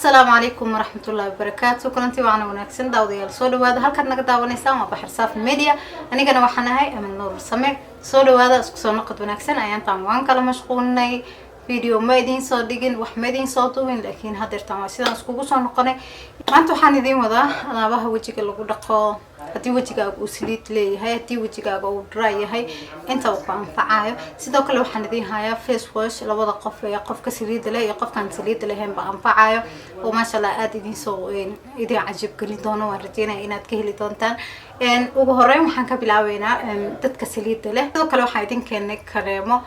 Asalaamu calaykum waraxmatullahi wabarakaatu. Kulanti waana wanaagsan, daawadayaal. Soo dhawaada. Halkaad naga daawanaysaan waa Baxar Saafi Media. Anigana waxaan ahay Amin Nuur Same. Soo dhawaada, isku soo noqod wanaagsan. Ayaantaan waan kala mashquulnay, video ma idiin soo dhigin, wax ma idiin soo duwin, laakiin hadeertaan waa sidaan iskugu soo noqonay. Maanta waxaan idiin wadaa alaabaha wejiga lagu dhaqo. Haddii wejigaaga uu saliid leeyahay, haddii wejigaaga uu dry yahay, inta uu ku anfacayo. Sidoo kale waxaan idiin hayaa face wash labada qof ee qofka saliidda leh iyo qofkaan saliidda lahayn ba anfacayo, oo maasha Allah aada idiin soo idin cajib gelin doono. Waan rajeynaya inaad ka heli doontaan. Ugu horeyn waxaan ka bilaabeynaa dadka saliidda leh. Sidoo kale waxaan idin keenay kareemo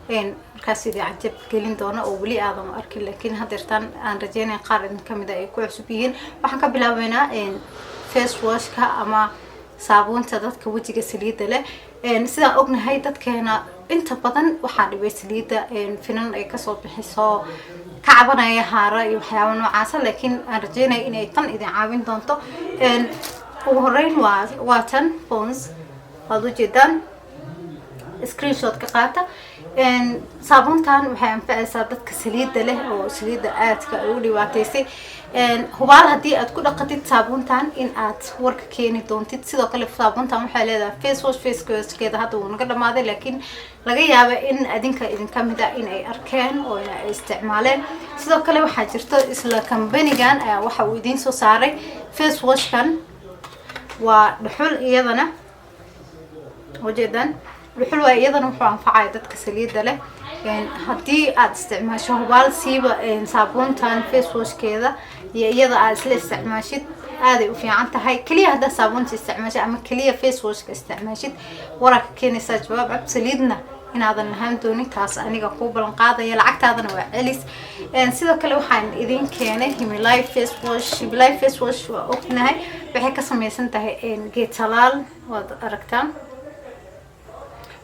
markaas idin cajab gelin doono oo weli aadan u arkin, laakiin hadeertaan aan rajeynaya qaar idin kamid a ay ku cusub yihiin. Waxaan ka bilaabeynaa face washka ama saabuunta dadka wejiga saliidda leh. Sidaan ognahay, dadkeena inta badan waxaa dhibay saliidda, finan ay kasoo bixiso, ka cabanaya haara iyo waxyaaba noocaasa, laakiin aan rajeynaya inay tan idin caawin doonto. Ugu horeyn waa tan Pond's, waad ujeedaan, screenshot ka qaata. Saabuuntan waxay anfacaysaa dadka saliidda leh oo saliidda aadka ay u dhibaateysay. Hubaal haddii aad ku dhaqatid saabuuntan in aad warka keeni doontid. Sidoo kale saabuuntan waxay leedahay face wash. Face washkeeda hadda wuu naga dhamaaday, laakiin laga yaaba in adinka idinka mid ah in ay arkeen oo in ay isticmaaleen. Sidoo kale waxaa jirto isla companygan ayaa waxa uu idiin soo saaray face washkan. Waa dhuxul iyadana, ujeedaan, dhuxul waa iyadana. Wuxuu anfacaya dadka saliidda leh. Haddii aad isticmaasho, hubaal siiba saabuuntan face washkeeda iyo iyada aad isla isticmaashid, aaday u fiican tahay. Keliya haddaa saabuunta isticmaashid ama keliya face washka isticmaashid, waraa ka keenaysaa jawaab cab. Saliidna inaadan lahaan doonin, taas aniga kuu ballan qaadaya, lacagtaadana waa celis. Sidoo kale waxaan idin keenay Himalaya face wash. Himalaya face wash waa ognahay, waxay ka sameysan tahay geed talaal. Waad aragtaan,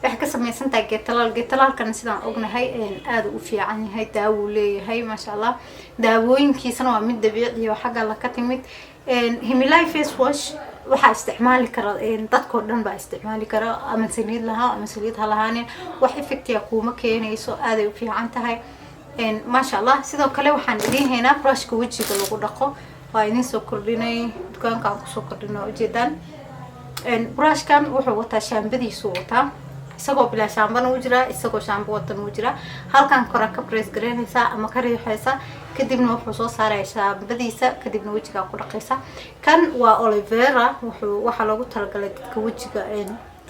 waxay ka sameysan tahay geed talaal. Geed talaalkana sidaan ognahay aada u fiican yahay, daawuu leeyahay, maasha Allah. Daawooyinkiisana waa mid dabiici oo xagga la ka timid. Himalaya face wash waxaa isticmaali kara dadkoo dhan baa isticmaali kara, ama saliid lahaa ama saliid ha lahaanin, wax effectia kuuma keenayso. Aaday u fiican tahay, maasha Allah. Sidoo kale waxaan idiin haynaa brushka wejiga lagu dhaqo. Waa idiin soo kordhinay, dukaanka aan kusoo kordhinay. Ujeedaan, brushkan wuxuu wataa shaambadiisu wataa. Isagoo bilaa shaambana u jiraa, isagoo shaambo watan uu jiraa. Halkan kora ka press garaynaysaa ama ka riixaysaa, kadibna wuxuu soo saaraya shaambadiisa, kadibna wejigaa ku dhaqaysa. Kan waa aloe vera. Wuxuu waxaa loogu talagalay dadka wejiga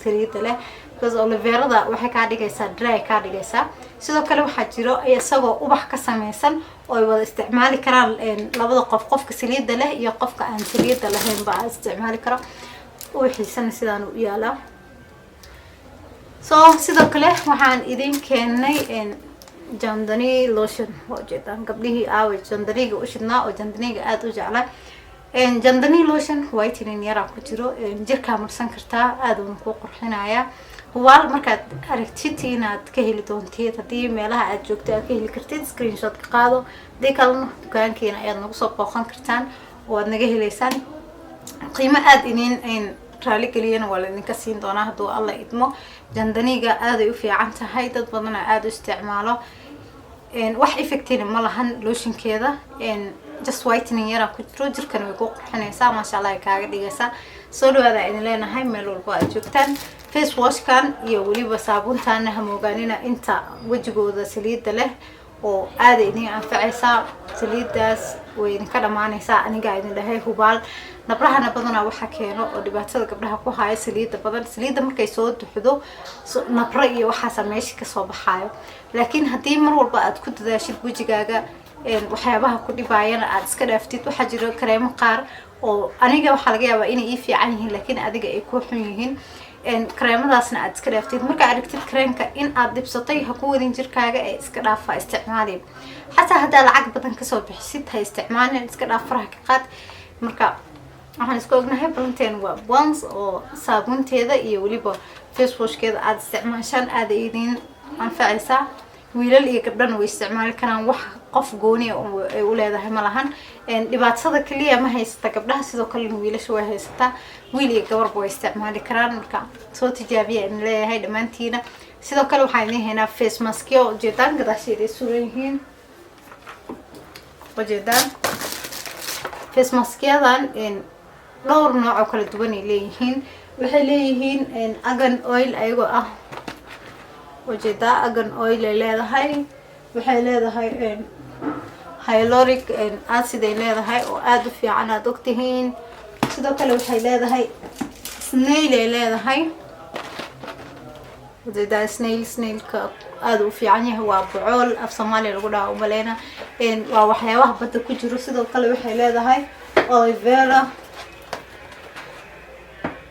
saliida leh, because aloe verada waxay kaa dhigaysaa dry kaa dhigaysaa. Sidoo kale waxaa jiro isagoo ubax ka sameysan oo ay wada isticmaali karaan labada qof, qofka saliida leh iyo qofka aan saliida lahayn ba isticmaali karo. Ubaxiisana sidaan u yaalaa. So sidoo kale waxaan idin keenay Jandani lotion. Waa ujeedaan, gabdhihii aaway Jandaniga u shidnaa oo Jandaniga aada u jeclaa. Jandani lotion whitening yaraa ku jiro, jirkaa marsan kartaa, aada uuna kuu qurxinayaa. Hubaal markaad aragtid inaad ka heli doontid. Haddii meelaha aad joogto aad ka heli kartid, screenshot ka qaado. Haddii kalena dukaankeena ayaad nagu soo booqan kartaan oo aad naga heleysaan. Qiimo aada idin raali geliyana waa laidinka siin doonaa hadduu Alla idmo. Jandaniga aaday u fiican tahay, dad badana aada u isticmaalo. Wax effectina ma lahan lotionkeeda, just whitening yaraa ku jiro, jirkana way ku qurxinaysaa, maasha Allah ay kaaga dhigaysaa. Soo dhawaada idin leenahay meel walbo aad joogtaan. Face washkan iyo weliba saabuuntaana hamoogaanina inta wejigooda saliidda leh, oo aada idin anfacaysaa. Saliidaas way idinka dhamaanaysaa, anigaa idin dhahay, hubaal. Nabrahana badanaa waxaa keeno oo dhibaatada gabdhaha ku haya saliida badan. Saliidda markay soo duxdo, nabro iyo waxaasa meesha kasoo baxaayo. Laakiin haddii mar walba aad ku dadaashid wejigaaga, waxyaabaha ku dhibaayana aada iska dhaaftid. Waxaa jira kareemo qaar oo aniga waxaa laga yaabaa inay ii fiican yihiin, laakiin adiga ay ku xun yihiin. Kareemadaasna aad iska dhaaftid. Markaa aragtid kareemka in aad dhibsatay, ha ku wadin jirkaaga ee iska dhaafa isticmaalin. Xataa haddaa lacag badan kasoo bixisid, ha isticmaalin, iska dhaaf, faraha ka qaad. Marka waxaan isku ognahay balanteen waa Pond's oo saabuunteeda iyo weliba face washkeeda aada isticmaashaan, aada idin anfacaysaa. Wiilal iyo gabdhana way isticmaali karaan, wax qof gooni ay u leedahay ma lahan. Dhibaatada kaliya ma haysata gabdhaha, sidoo kalena wiilasha way haysataa. Wiil iyo gabarba way isticmaali karaan. Marka soo tijaabiya idin leeyahay dhammaantiina. Sidoo kale waxaan idin haynaa face maskyo. Ujeedaan, gadaasheeda ay suran yihiin, ujeedaan. Face maskyadan dhowr nooc oo kala duwan ay leeyihiin. Waxay leeyihiin argan oil ayagoo ah, ujeedaa, argan oil ay leedahay. Waxay leedahay hyaluronic acid ay leedahay oo aada u fiican, aada ogtihiin. Sidoo kale waxay leedahay snail ay leedahay, ujeedaa, snail. Snailka aada u fiican yahay, waa bocool af Soomaaliya lagu dhaha umaleyna, waa waxyaabaha badda ku jiro. Sidoo kale waxay leedahay aloe vera.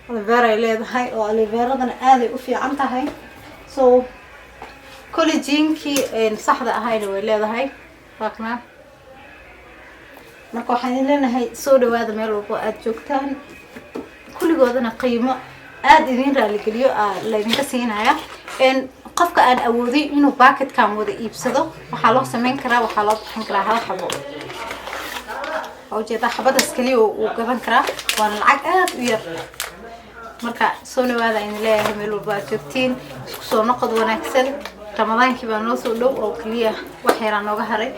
Aloe vera ay leedahay oo aloe veradana aaday u fiican tahay. So collagenkii saxda ahayna way leedahay, raakna. Marka waxaan idin leenahay soo dhawaada meel walbo aada joogtaan. Kulligoodana qiimo aada idin raaligeliyo laydinka siinaya. Qofka aan awooday inuu backetkan wada iibsado, waxaa loo sameyn karaa, waxaa loo bixin karaa hal xabo. Waa ujeedaa, xabadaas keliya uu gadan karaa, waana lacag aada u yar. Marka soo dhawaada idin leeyahay meel walba aad joogtiin. Isku soo noqod wanaagsan. Ramadaankii baa noo soo dhow oo keliya wax yaraa nooga haray.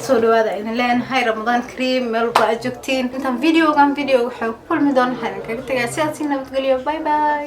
Soo dhawaada idin leenahay. Ramadaan kariim meel walba aad joogtiin. Intaan videogan video waxay ku kulmi doona, waxaan idinkaga tegaa sidaasi nabadgelyo. Bye bye.